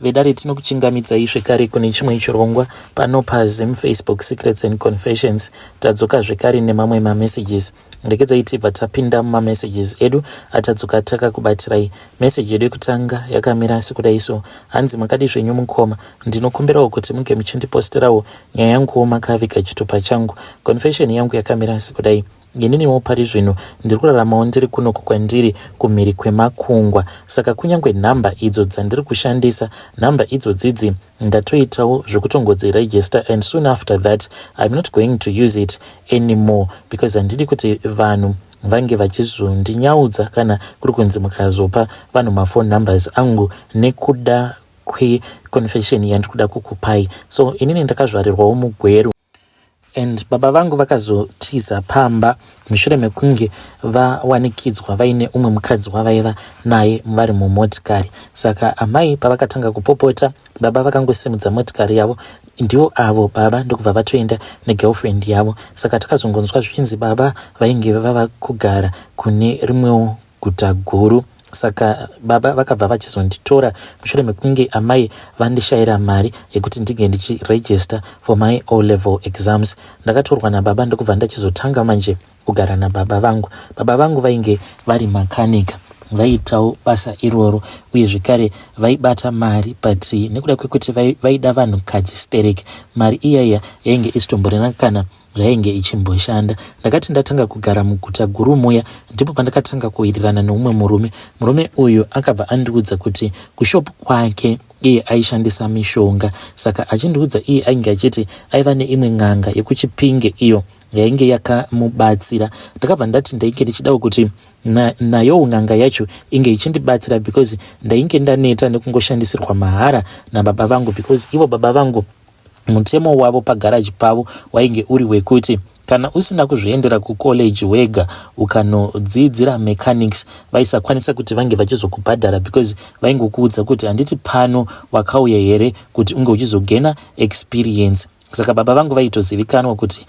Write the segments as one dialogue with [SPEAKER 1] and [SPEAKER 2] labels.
[SPEAKER 1] Vedare tinokuchingamidzai zvekare kune chimwe chirongwa pano paZim Facebook Secrets and Confessions. Tadzoka zvekare nemamwe mamessages. Regedzai tibva tapinda mumamessages edu atadzoka takakubatirai. Message yedu yekutanga yakamira sekudai so. Hanzi makadi zvenyu mukoma. Ndinokumbirawo kuti munge muchindiposterawo nyaya yanguwo makaviga chitupa changu. Confession yangu yakamira sekudai. Ininiwo pari zvino ndiri kuraramawo ndiri kunoku kwandiri kumhiri kwemakungwa saka kunyange nhamba idzo dzandiri kushandisa nhamba idzodzidzi ndatoitawo zvekutongodziregister and soon after that I'm not going to use it anymore because handidi kuti vanhu vange vachizondinyaudza kana kuri kunzi mukazopa vanhu maphone numbers angu nekuda kweconfession yandiri kuda kukupai. So inini ndakazvarirwawo muGweru and baba vangu vakazotiza pamba mushure mekunge vawanikidzwa vaine umwe mukadzi wavaiva naye vari mumotikari. Saka amai pavakatanga kupopota, baba vakangosimudza motikari yavo ndivo avo baba ndokubva vatoenda negirlfriend yavo. Saka takazongonzwa zvichinzi baba vainge vava kugara kune rimwewo guta guru. Saka baba vakabva vachizonditora mushure mekunge amai vandishayira mari yekuti ndinge ndichiregister for my O level exams. Ndakatorwa nababa ndokubva ndachizotanga manje kugara nababa vangu. Baba vangu vainge vari makanika, vaiitawo basa iroro uye zvekare vaibata mari, but nekuda kwekuti vaida vanhukadzi stereki, mari iyaiya yainge isitomborina kana zvainge ichimboshanda. Ndakati ndatanga kugara muguta guru muya ndipo pandakatanga kuwirirana neumwe murume. Murume uyu akabva andiudza kuti kushopu kwake iye aishandisa mishonga. Saka achindiudza iye ainge achiti aiva neimwe n'anga yekuChipinge iyo yainge yakamubatsira. Ndakabva ndati ndainge ndichidawo kuti nayowo n'anga yacho inge ichindibatsira because ndainge ndaneta nekungoshandisirwa mahara nababa vangu, because ivo baba vangu mutemo wavo pagaraji pavo wainge uri wekuti kana usina kuzviendera kucollege wega ukanodzidzira mechanics, vaisakwanisa kuti vange vachizokubhadhara, because vaingokuudza kuti handiti pano wakauya here kuti unge uchizogena experience. Saka baba vangu vaitozivikanwa kuti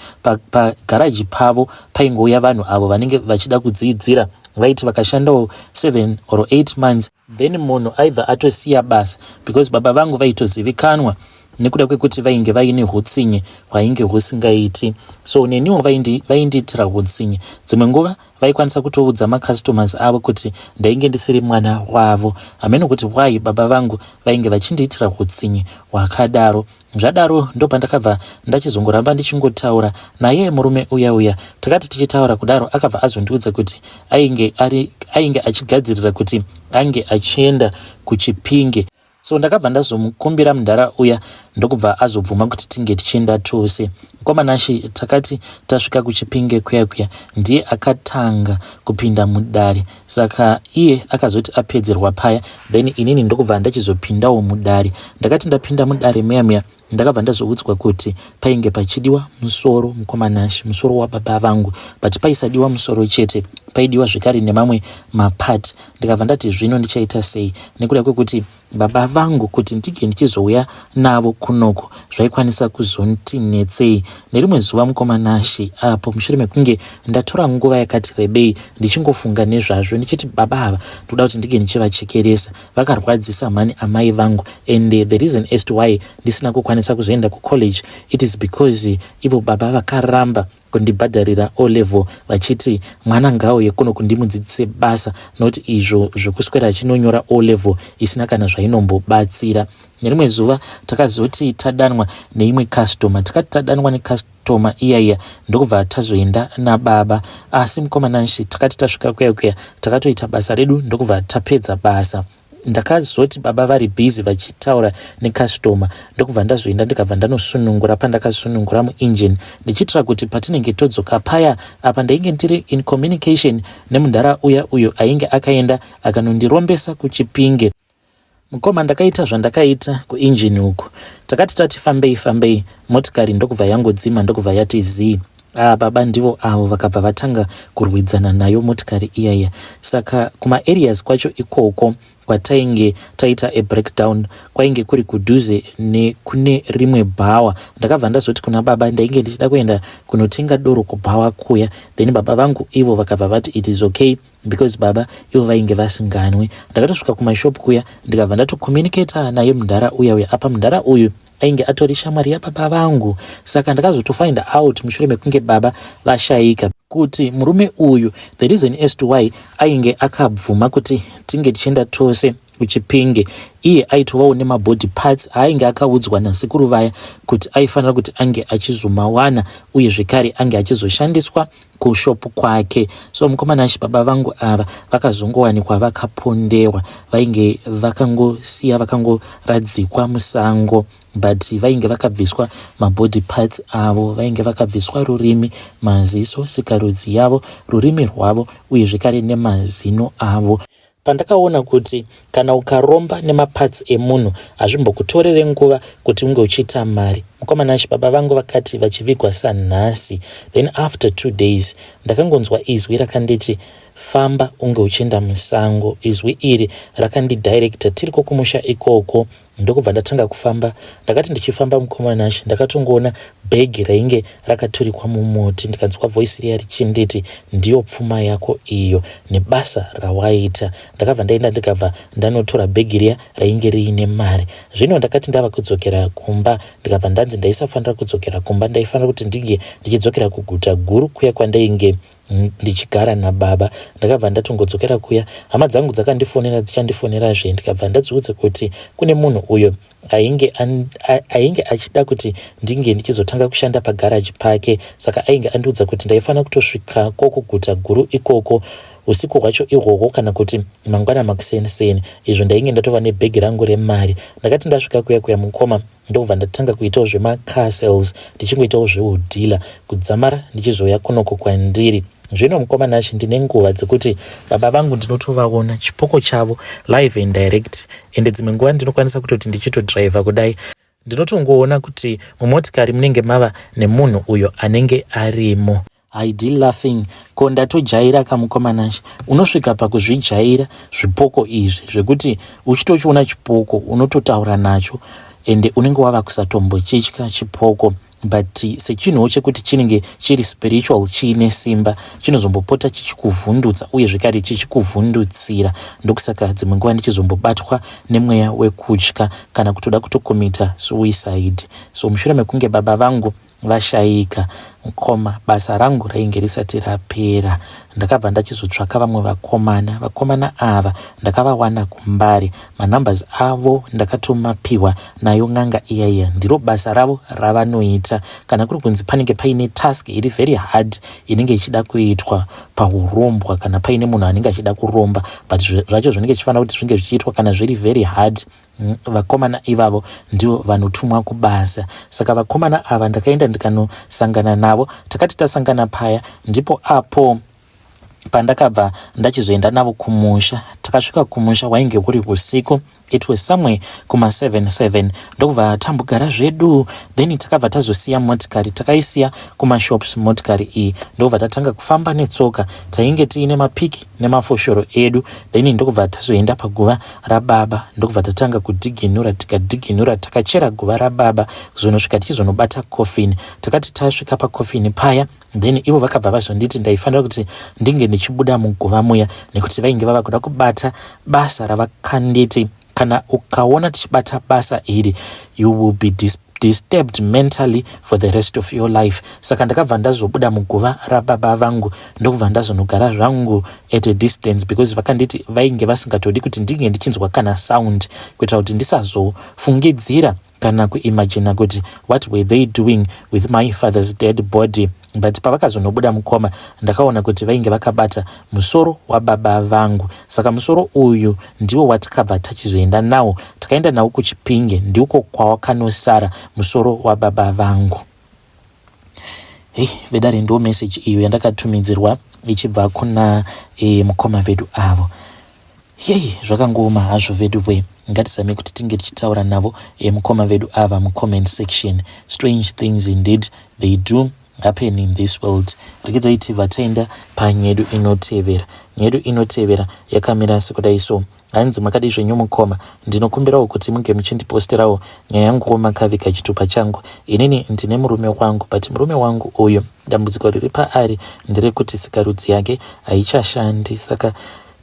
[SPEAKER 1] pagaraji pavo paingouya vanhu avo vanenge vachida kudzidzira. Vaiti vakashandawo 7 or 8 months, then munhu aibva atosiya basa, because baba vangu vaitozivikanwa nekuda kwekuti vainge vaine hutsinye hwainge husingaiti. So neniwo vaindiitira hutsinye. Dzimwe nguva vaikwanisa kutoudza macustomers avo kuti ndainge ndisiri mwana wavo. Hameno kuti why baba vangu vainge vachindiitira hutsinye hwakadaro. Zvadaro ndopandakabva ndachizongoramba ndichingotaura naye murume uya uya. Takati tichitaura kudaro akabva azondiudza kuti ainge achigadzirira kuti ange achienda kuChipinge. So ndakabva ndazomukumbira mudhara uya ndokubva azobvuma kuti tinge tichienda tose. Mukomanashi, takati tasvika kuChipinge kuya kuya ndiye akatanga kupinda mudare. Saka iye akazoti apedzerwa paya, then inini ndokubva ndachizopindawo mudare. Ndakati ndapinda mudare muya muya ndakabva ndazoudzwa kuti painge pachidiwa musoro, mukomanashi, musoro wababa vangu. But paisadiwa musoro chete, paidiwa zvekare nemamwe mapati. Ndikabva ndati zvino ndichaita sei, nekuda kwekuti baba vangu kuti ndinge ndichizouya navo kunoko zvaikwanisa kuzondinetsei. Nerimwe zuva, mukomanashi, apo mushure mekunge ndatora nguva yakati rebei ndichingofunga nezvazvo ndichiti baba ava ndoda kuti ndinge ndichivachekeresa, vakarwadzisa mhani amai vangu, and the reason as to why ndisina kukwanisa kuzoenda kucollege, it is because ivo baba vakaramba kundibhadharira O level vachiti mwana ngauye kuno kundimudzidzise basa, noti izvo zvokuswera achinonyora O level isina kana zvainombobatsira. Nerimwe zuva takazoti tadanwa neimwe customer. Takati tadanwa necustomer iyaiya ndokubva tazoenda nababa. Asi mukomanashi, takati tasvika kuya kuya takatoita basa redu ndokubva tapedza basa. Ndakazoti baba vari busy vachitaura necustomer ndokubva ndazoenda ndikabva ndanosunungura pandakasunungura muinjini ndichiitira kuti patinenge todzoka paya. Apa ndainge ndiri in communication nemudhara uya uyo ainge akaenda akanondirombesa kuChipinge. Mukoma, ndakaita zvandakaita kuinjini uku. Takati tati fambei fambei, motikari ndokubva yangodzima, ndokubva yati zii. Ah, baba ndivo avo vakabva vatanga kurwidzana nayo motikari iyaiya. Saka kumaareas kwacho ikoko kwatainge taita a breakdown kwainge kuri kudhuze nekune rimwe bhawa. Ndakabva ndazoti kuna baba ndainge ndichida kuenda kunotenga doro kubhawa kuya. Then baba vangu ivo vakabva vati it is okay. Because baba ivo vainge vasinganwe. Ndakatosvika kumashop kuya, ndikabva ndatocommunicata naye mudhara uya uya. Apa mudhara uyu ainge atori shamwari yababa vangu. Saka ndakazotofind out mushure mekunge baba vashaika kuti murume uyu, the reason as to why ainge akabvuma kuti tinge tichienda tose kuChipinge, iye aitovawo nemabody parts aainge akaudzwa nasekuru vaya kuti aifanira kuti ange achizomawana, uye zvekare ange achizoshandiswa kushopu kwake. So mukoma Nashe, baba vangu ava vakazongowanikwa vakapondewa. Vainge vakangosiya vakangoradzikwa musango, but vainge vakabviswa mabody parts avo. Vainge vakabviswa rurimi, maziso, sikarudzi yavo, rurimi rwavo, uye zvekare nemazino avo. Pandakaona kuti kana ukaromba nemaparts emunhu, hazvimbokutorere nguva kuti unge uchiita mari. Mukoma Nashe, baba vangu vakati vachivigwa sanhasi, then after 2 days ndakangonzwa izwi rakanditi, "Famba unge uchienda musango." Izwi iri rakandidirecta tiriko kumusha ikoko, ndokubva ndatanga kufamba. Ndakati ndichifamba, mukoma Nashe, ndakatongoona bhegi rainge rakaturikwa mumuti. Ndikanzwa voice riya richinditi, "Ndiyo pfuma yako iyo nebasa rawaita." Ndakabva ndaenda, ndikabva ndanotora bhegi riya rainge riine mari. Zvino ndakati ndava kudzokera kumba, ndikabva ndanzi ndaisafanira kudzokera kumba, ndaifanira kuti ndinge ndichidzokera kuguta guru kuya kwandainge ndichigara nababa. Ndakabva ndatongodzokera kuya. Hama dzangu dzakandifonera, dzichandifonerazve, ndikabva ndadziudza kuti kune munhu uyo ainge achida kuti ndinge ndichizotanga kushanda pagaraji pake. Saka ainge andiudza kuti ndaifanira kutosvika kokuguta guru ikoko usiku hwacho ihwohwo kana kuti mangwana makuseniseni. Izvo ndainge ndatova nebhegi rangu remari. Ndakati ndasvika kuya kuya, mukoma, ndobva ndatanga kuitawo zvemacar sales, ndichingoitawo zveudhila kudzamara ndichizouya kunoko kwandiri zvino. Mukoma Nashe, ndine nguva dzekuti baba vangu ndinotovaona chipoko chavo live and direct. Ende dzimwe nguva ndinokwanisa kutoti ndichitodhiraivha kudai, ndinotongoona kuti mumotikari munenge mava nemunhu uyo anenge arimo. Haidi laughing ko, ndatojaira kamukoma Nashe. Unosvika pakuzvijaira zvipoko izvi zvekuti uchitochiona chipoko unototaura nacho, ende unenge wava kusatombochitya chipoko. But sechinhuwo chekuti chinenge chiri spiritual, chiine simba, chinozombopota chichikuvhundutsa uye zvekare chichikuvhundutsira. Ndokusaka dzimwe nguva ndichizombobatwa nemweya wekutya kana kutoda kutokomita suicide. So mushure mekunge baba vangu vashayika, mukoma, basa rangu rainge risati rapera. Ndakabva ndachizotsvaka vamwe vakomana. Vakomana ava ndakavawana kuMbare. Manumbers avo ndakatomapiwa nayo n'anga iya iya. Ndiro basa ravo ravanoita. Kana kuri kunzi panenge paine task iri very hard inenge ichida kuitwa paurombwa, kana paine munhu anenge achida kuromba, but zvacho zvinenge zvichifanira kuti zvinge zvichiitwa, kana zviri very hard, vakomana ivavo ndivo vanotumwa kubasa. Saka vakomana ava ndakaenda ndikanosangana navo. Takati tasangana paya, ndipo apo pandakabva ndachizoenda navo kumusha. Takasvika kumusha wainge kuri usiku, it was somewhere kuma77. Ndokubva tambogara zvedu, then takabva tazosiya motikari. Takaisiya kumashops motikari iyi, ndokubva tatanga kufamba netsoka. Tainge tiine mapiki nemafoshoro edu. Then ndokubva tazoenda paguva rababa, ndokubva tatanga kudhiginura. Tikadhiginura, takachera guva rababa kuzonosvika tichizonobata coffin. Takati tasvika pacoffin paya, then ivo vakabva vazonditi ndaifanira kuti ndinge ndichibuda muguva muya, nekuti vainge vava kuda kubata basa ravakanditi, "Kana ukaona tichibata basa iri, you will be disturbed mentally for the rest of your life." Saka ndakabva ndazobuda muguva rababa vangu, ndokubva ndazonogara zvangu at a distance, because vakanditi vainge vasingatodi kuti ndinge ndichinzwa kana sound, kuitira kuti ndisazofungidzira kana kuimagina kuti what were they doing with my father's dead body. But pavakazonobuda, mukoma, ndakaona kuti vainge vakabata musoro wababa vangu. Saka musoro uyu ndiwo watikabva tachizoenda nawo. Takaenda nawo kuChipinge, ndiko kwawakanosara musoro wababa vangu. Hei vedare, ndo message iyo yandakatumidzirwa ichibva kuna mukoma vedu avo. Yei, zvakangooma hazvo vedu we. Ngatizame kuti tinge tichitaura navo mukoma vedu ava mucomment section. Strange things indeed they do. happen in this world. Regedzai tibva taenda panyedu inotevera. Nyedu inotevera yakamira sekudai so. Hanzi makadii zvenyu mukoma, ndinokumbirawo kuti munge muchindiposterawo nyaya yanguwo makaviga chitupa changu. Inini ndine murume wangu but murume wangu uyu dambudziko riri paari nderekuti sikarudzi yake haichashandi saka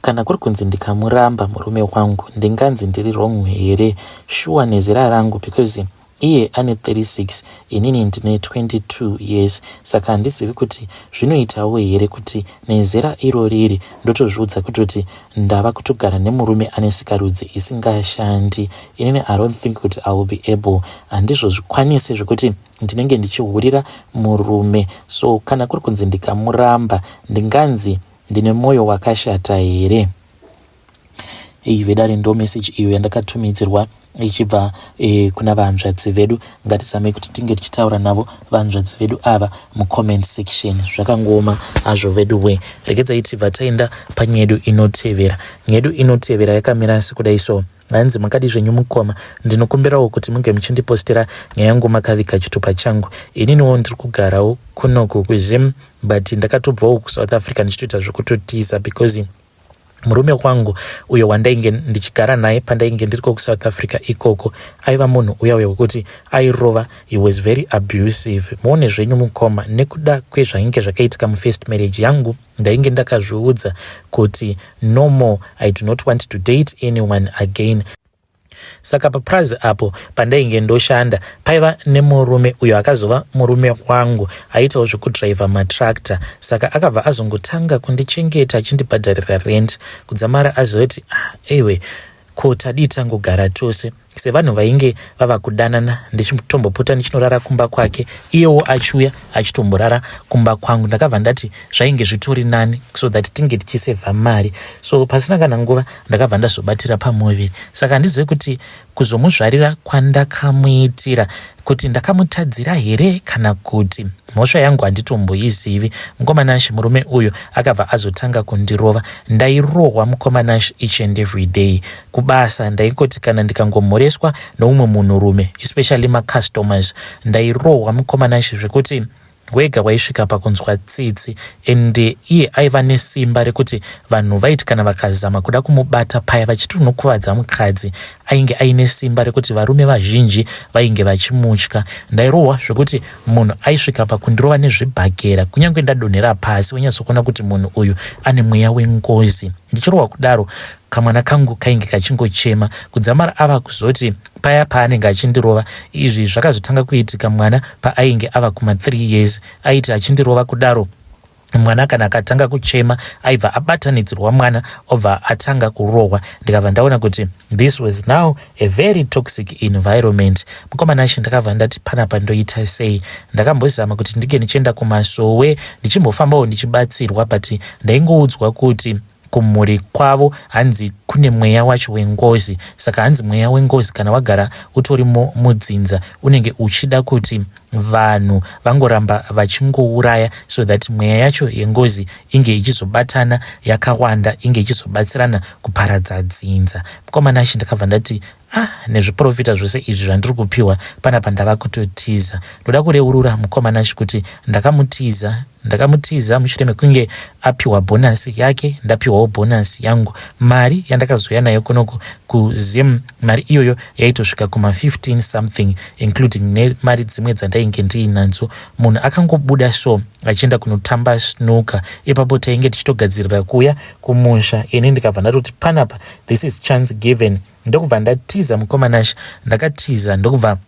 [SPEAKER 1] kana kuri kunzi ndikamuramba murume wangu ndinganzi ndiri wrong here shuwa nezera rangu because Iye ane 36 inini ndine 22 years saka handizivi kuti zvinoitawo here kuti nezera iroriri ndotozviudza kutoti ndava kutogara nemurume ane sikarudzi isingashandi. Inini I don't think kuti I will be able, handizozvikwanisi zvekuti ndinenge ndichihurira murume so kana kuri kunzi ndikamuramba ndinganzi ndine moyo wakashata here? Iyi vedare ndo message iyo yandakatumidzirwa ichibva e, kuna vanzvadzi vedu. Ngatizamei kuti tinge tichitaura navo vanzvadzi vedu ava mucomment section. Zvakangooma hazvo vedu we. Regedzai tibva taenda panyedu inotevera. Nyedu inotevera yakamira sekudai so. Hanzi makadi zvenyu mukoma, ndinokumbirawo kuti munge muchindipostera nyaya yangu makaviga chitupa changu. Ininiwo ndiri kugarawo kunoku kuZim but ndakatobvawo kuSouth Africa ndichitoita zvekutotiza because murume wangu uyo wandainge ndichigara naye pandainge ndiriko kuSouth Africa ikoko aiva munhu uya uya wekuti airova. He was very abusive. Muone zvenyu mukoma, nekuda kwezvainge zvakaitika mufirst marriage yangu ndainge ndakazviudza kuti no more, I do not want to date anyone again. Saka papurazi apo pandainge ndoshanda paiva nemurume uyo akazova murume wangu aiitawo zvekudhiraivha matractor. Saka akabva azongotanga kundichengeta achindibhadharira rent kudzamara azoti ah, eiwe ko tadii tangogara tose sevanhu vainge vava kudanana, ndichitombopota ndichinorara kumba kwake iyewo achiuya achitomborara kumba kwangu. Ndakabva ndati zvainge zvitori nani so that tinge tichisevha mari. So pasina kana nguva ndakabva ndazobatira pamuviri. Saka handizive kuti kuzomuzvarira kwandakamuitira kuti ndakamutadzira here kana kuti mhosva yangu handitomboizivi. Mukoma Nash, murume uyu akabva azotanga kundirova. Ndairohwa mukoma Nash each and every day. Kubasa ndaingoti kana ndikangomhoreswa noumwe munhurume, especially macustomers, ndairohwa mukoma Nash zvekuti wega waisvika pakunzwa tsitsi. And iye aiva nesimba rekuti vanhu vaiti kana vakazama kuda kumubata paya vachiti unokuvadza mukadzi, ainge aine simba rekuti varume vazhinji vainge vachimutya. Ndairohwa zvekuti munhu aisvika pakundirova nezvibhakera kunyange ndadonhera pasi, wonyatsokuona kuti munhu uyu ane mweya wengozi. Ndichirohwa kudaro kamwana kangu kainge kachingochema kudzamara ava kuzoti paya paanenge achindirova. Izvi zvakazotanga kuitika mwana paainge ava kuma 3 years. Aiti achindirova kudaro mwana kana akatanga kuchema aibva abatanidzirwa mwana obva atanga kurohwa. Ndikabva ndaona kuti this was now a very toxic environment. Mukoma Nashe, ndakabva ndati panapa ndoita sei? Ndakambozama kuti ndinge ndichienda kumasowe ndichimbofambawo ndichibatsirwa, but ndaingoudzwa kuti kumhuri kwavo hanzi kune mweya wacho wengozi. Saka hanzi mweya wengozi kana wagara utorimo mudzinza unenge uchida kuti vanhu vangoramba vachingouraya so that mweya yacho yengozi inge ichizobatana yakawanda, inge ichizobatsirana kuparadza dzinza. Mukoma Nashe, ndakabva ndati ah, nezviprofita zvose izvi zvandiri kupiwa panapa ndava kutotiza. Ndoda kureurura mukoma Nashe kuti ndakamutiza. Ndakamutiza mushure mekunge apiwa bhonasi yake, ndapiwawo bhonasi yangu. Mari yandakazouya nayo kunoku kuZim, mari iyoyo yaitosvika kuma 15 something including nemari dzimwe dzandainge ndiinadzo. Munhu akangobuda so achienda kunotamba snooker. Ipapo tainge tichitogadzirira kuuya kumusha. Ini ndikabva ndatoti panapa this is chance given, ndokubva ndatiza mukoma Nashe. Ndakatiza ndokubva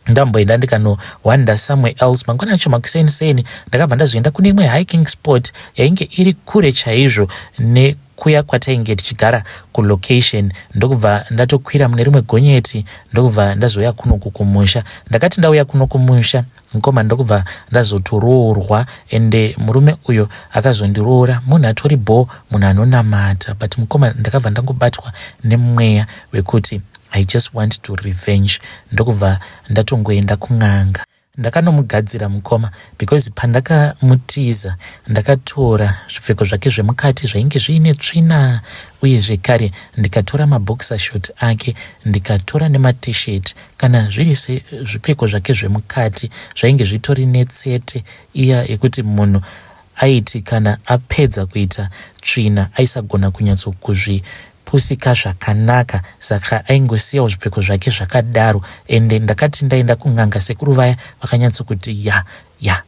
[SPEAKER 1] ndamboenda ndikanohwanda somewhere else. Mangwana acho makuseni-seni ndakabva ndazoenda kune imwe hiking spot yainge iri kure chaizvo nekuya kwatainge tichigara kulocation, ndokubva ndatokwira mune rimwe gonyeti, ndokubva ndazouya kunoku kumusha. Ndakati ndauya kuno kumusha mukoma, ndokubva ndazotoroorwa. Ende murume uyo akazondiroora munhu atori bho, munhu anonamata, but mukoma ndakabva ndangobatwa nemweya wekuti I just want to revenge, ndokubva ndatongoenda kun'anga. Ndakanomugadzira mukoma because pandakamutiza ndakatora zvipfeko zvake zvemukati zvainge zviine tsvina uye zvekare ndikatora maboxer short ake ndikatora nemaT-shirt kana zviri sezvipfeko zvake zvemukati zvainge zvitori netsete iya yekuti munhu aiti kana apedza kuita tsvina aisagona kunyatsokuzvi pusika zvakanaka saka aingosiyawo zvipfeko zvake zvakadaro ende ndakati ndaenda kun'anga sekuru vaya vakanyatsokuti ya ya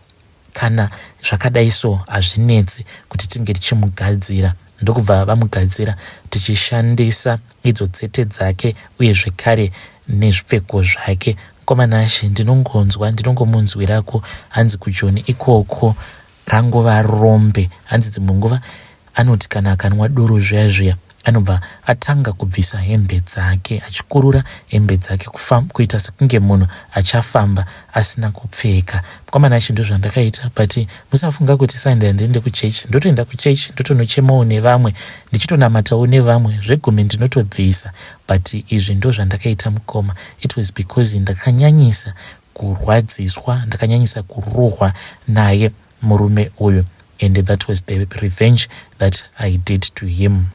[SPEAKER 1] kana zvakadai so hazvinetsi kuti tinge tichimugadzira ndokubva vamugadzira tichishandisa idzo tsete dzake uye zvekare nezvipfeko zvake mukoma Nashe ndinongonzwa ndinongomunzwirako hanzi kujoni ikoko rangova rombe hanzi dzimwe nguva Anoti kana akanwa doro zviya zviya anobva atanga kubvisa hembe dzake achikurura hembe dzake kuita sekunge munhu achafamba asina kupfeka. Mukoma Nashe ndozvandakaita but musafunga kuti Sunday handiende kuchechi. Ndotoenda kuchechi ndotonochemawo nevamwe ndichitonamatawo nevamwe zvegumi ndinotobvisa but izvi ndozvandakaita mukoma. It was because ndakanyanyisa kurwadziswa ndakanyanyisa kurohwa naye murume uyu and that was the revenge that I did to him.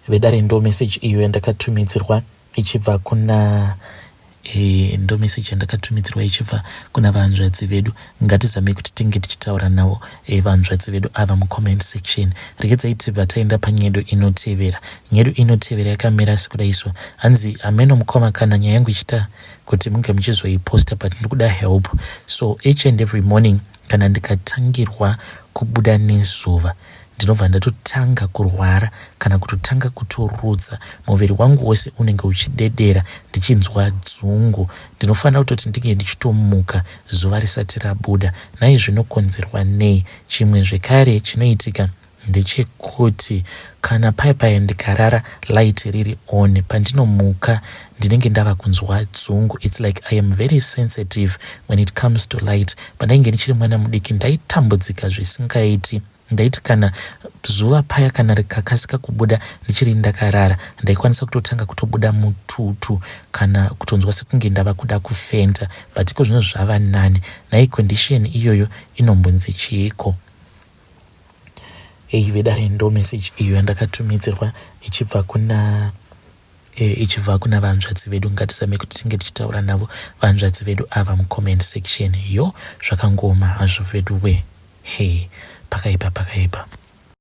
[SPEAKER 1] Vedare ndo message iyo yandakatumidzirwa ichibva kuna e, ndo message yandakatumidzirwa ichibva kuna vanzvadzi vedu. Ngatizamei kuti tinge tichitaura navo e, vanzvadzi vedu ava mucomment section. Regedzai tibva taenda panyedu inotevera. Nyedu inotevera yakamira sekudai so. Hanzi hameno mukoma kana nyaya yangu ichita kuti munge muchizoiposta but ndikuda help so each and every morning kana ndikatangirwa kubuda nezuva ndinobva ndatotanga kurwara kana kutotanga kutorutsa muviri wangu wose unenge uchidedera ndichinzwa dzungu ndinofanira kutoti ndinge ndichitomuka zuva risati rabuda nhai zvinokonzerwa nei chimwe zvekare chinoitika ndechekuti kana paye paye ndikarara light riri on pandinomuka ndinenge ndava kunzwa dzungu its like I am very sensitive when it comes to light pandainge ndichiri mwana mudiki ndaitambudzika zvisingaiti ndaiti kana zuva paya kana rikakasika kubuda ndichiri ndakarara ndaikwanisa kutotanga kutobuda mututu kana kutonzwa sekunge ndava kuda kufenta but iko zvino zvava nani nhai condition iyoyo inombonzi chiiko Hey vedare ndo message iyo yandakatumidzirwa ichibva kuna e, ichibva kuna vanzvadzi vedu ngatisame kuti tinge tichitaura navo vanzvadzi vedu ava mucomment section yo zvakangooma hazvo vedu we hey pakaipa pakaipa.